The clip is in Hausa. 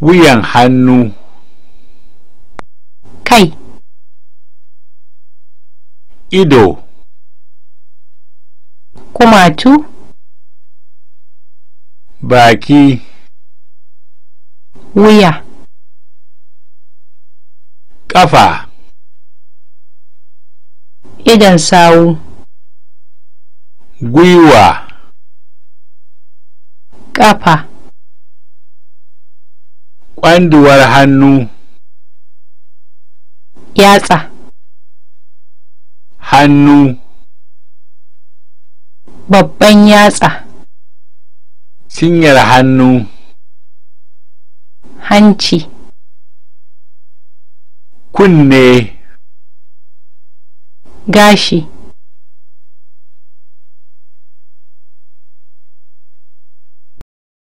Wuyan hannu. Kai. Ido. Kumatu. Baki. Wuya. Ƙafa. Idon sawu. Gwiwa. Ƙafa. Ƙwanduwar hannu. Yatsa. Hannu. Babban yatsa. Cinyar hannu. Hanci. Kunne. Gashi.